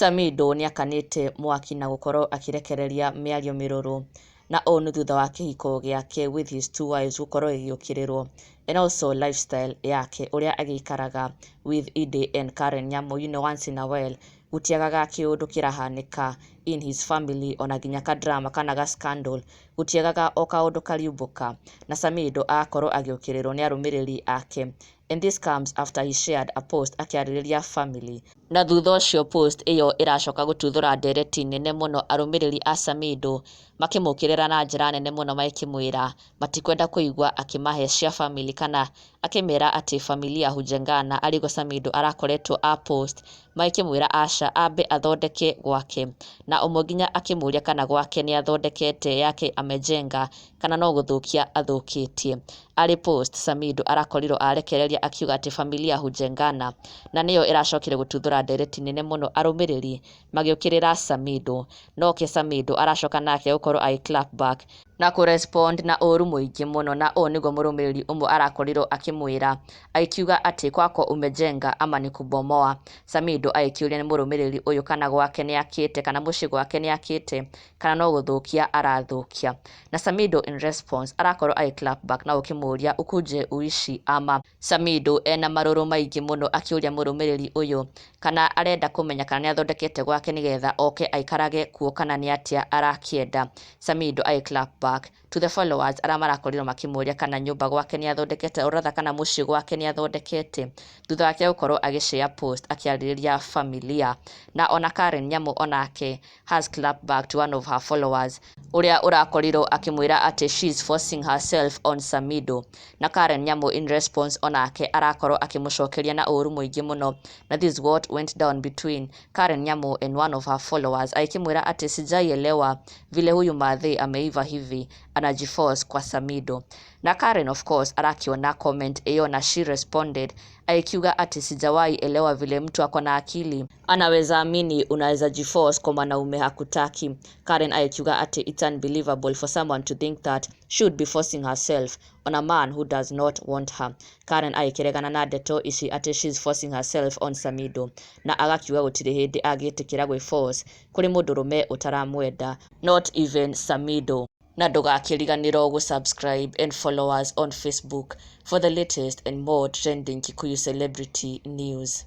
Samidoh nĩakanĩte mwaki na gũkorwo akĩrekereria mĩario mĩrũrũ, na ũũ nĩ thutha wa kĩhiko gĩake with his two wives gũkorwo gĩgĩũkĩrĩrwo, and also lifestyle yake ũrĩa agĩikaraga with Edday and Karen Nyamu. Once in a while gũtiagaga kĩũndũ kĩrahanĩka in his family, ona nginya ka drama kana ga scandal, gũtiagaga o kaũndũ kariumbũka, na Samidoh agakorwo agĩũkĩrĩrwo nĩ arũmĩrĩri ake. And this comes after he shared a post akĩarĩrĩria family, na thutha ũcio post ĩyo ĩracoka gũtuthũra ndereti nene mũno, arũmĩrĩri a Samidoh makĩmũkĩrĩra na njĩra nene mũno, makĩmwĩra matikwenda kũigua akĩmahe cia family kana akĩmera atĩ familia hujengana, arĩguo Samidoh arakoretwo a post magĩkĩmwĩra aca, ambe athondeke gwake, na ũmwe nginya akĩmũria kana gwake nĩ athondekete yake amejenga kana no gũthũkia athũkĩtie. Arĩ post Samidoh arakorirwo arekereria akiuga atĩ familia hujengana, na nĩyo ĩracokire gũtuthũra ndereti nene mũno, arũmĩrĩri magĩũkĩrĩra Samidoh. Noke Samidoh aracoka nake gũkorwo agĩ clap back na kũrespond na ũru mũingĩ mũno, na ũũ nĩguo mũrũmĩrĩri ũmwe arakorirwo akĩmwĩra, agĩkiuga atĩ "Kwako umejenga ama ni kubomoa?" Samidoh agĩkĩũria nĩ mũrũmĩrĩri ũyũ kana gwake nĩ akĩte, kana mũciĩ gwake nĩ akĩte, kana no gũthũkia arathũkia. Na Samidoh in response arakorwo agĩ clap back na gũkĩmũria, "Ukuje uishi ama?" Samidoh ena marũrũ maingĩ mũno akĩũria mũrũmĩrĩri ũyũ kana arenda kũmenya kana nĩ athondekete gwake nĩgetha oke aikarage kuo, kana nĩ atĩa arakĩenda. Samidoh agĩ clap back to the followers arĩa marakorirwo makĩmũria kana nyũmba gwake nĩ athondekete, or rather kana mũciĩ gwake nĩ athondekete, thutha wake gũkorwo agĩshare post akĩarĩrĩria familia. Na ona Karen Nyamu onake has clapped back to one of her followers ũrĩa ũrakorirwo akĩmwĩra atĩ she is forcing herself on Samidoh, na Karen Nyamu in response onake arakorwo akĩmũcokeria na ũru mũingĩ mũno. Na this is what went down between Karen Nyamu and one of her followers, akĩmwĩra atĩ "Sijaielewa vile huyu madhe ameiva hivi anajiforce kwa Samidoh." Na Karen of course arakiona comment ĩyo, na she responded akiuga ati "Sijawahi elewa vile mtu ako na akili anaweza amini unaweza jiforce kwa mwanaume hakutaki." Karen akiuga ati it's unbelievable for someone to think that she would be forcing herself on a man who does not want her. Karen agĩkĩregana na ndeto ici atĩ she's forcing herself on Samidoh, na agakiuga gũtirĩ hĩndĩ angĩtĩkĩra gwĩforce kũrĩ mũndũrũme ũtaramwenda, not even Samidoh. Na ndũgakĩriganĩrwo gũsubscribe and follow us on Facebook for the latest and more trending Kikuyu celebrity news.